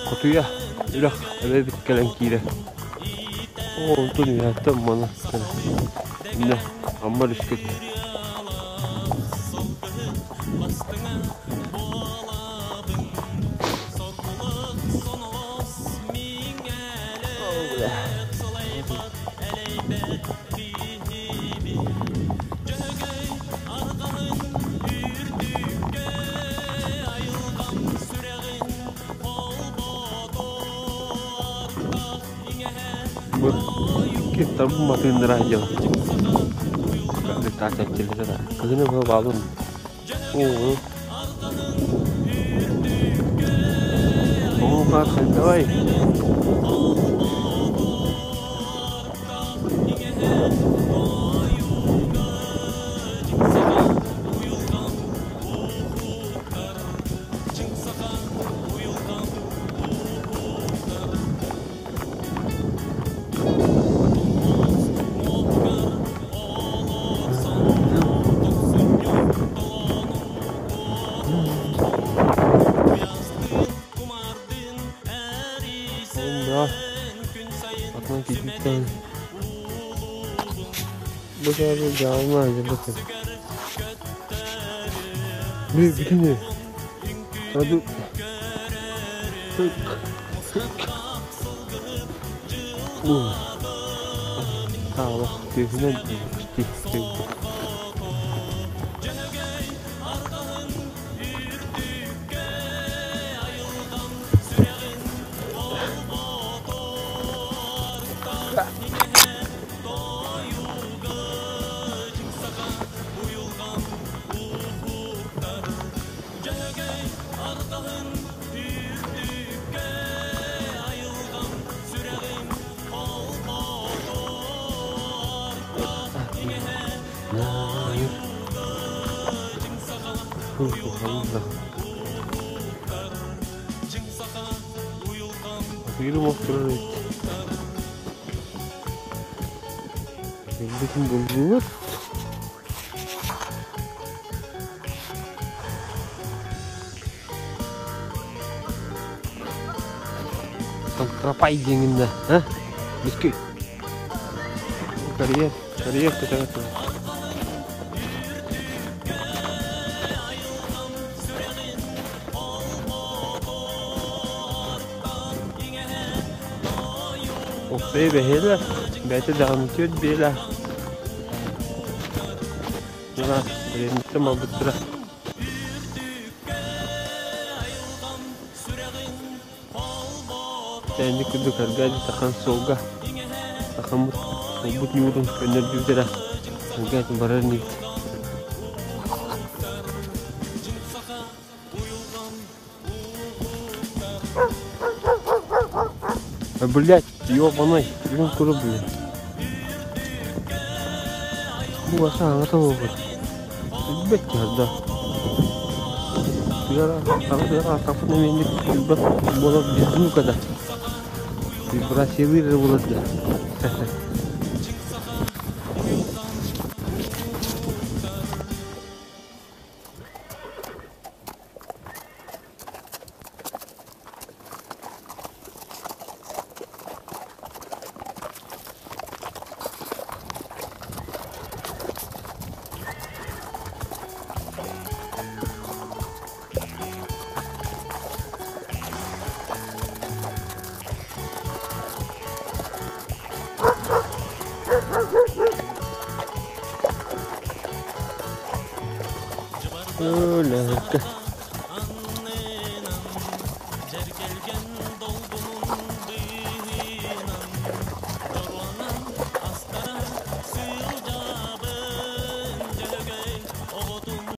Хотуйа үрэх эбэбит кэлэн киирэр. Оо, онтон үөһэттэн маны иннэ Амма өрүскэ түһэр. Бу киттарбын матыыннара дьон. Кыһыны быһа баалын. Оо. Оо, хайдавай. Атынан кийбиттэн бу саады дьаалма дьыллык бүтүнү саду Таалах түһүнэн Атыырым охторор эбит. Билбитин буллубут. Тропай диэҥин да, а? Бүскүй. Карьер, карьер көтөҕө турар. Оппей бэһиэлэ, бэйэтэ даҕаны түөрт биэлээх. Дьона билиниттэн малбыттара. Тээнник курдук Аркадий Тахан суолга Тахаммыт суолбут ньуурун көннөрдүбүт эрэ Аркадий барар инибит. Блять, ёбаный, үрүҥ куру блин. Бу баса аҥата буолбут. Билбэт да. Тыара атахпын эмиэнник билбэт буолар беззвука да. Вибрациялыыр эрэ буолар да. Өлөккө.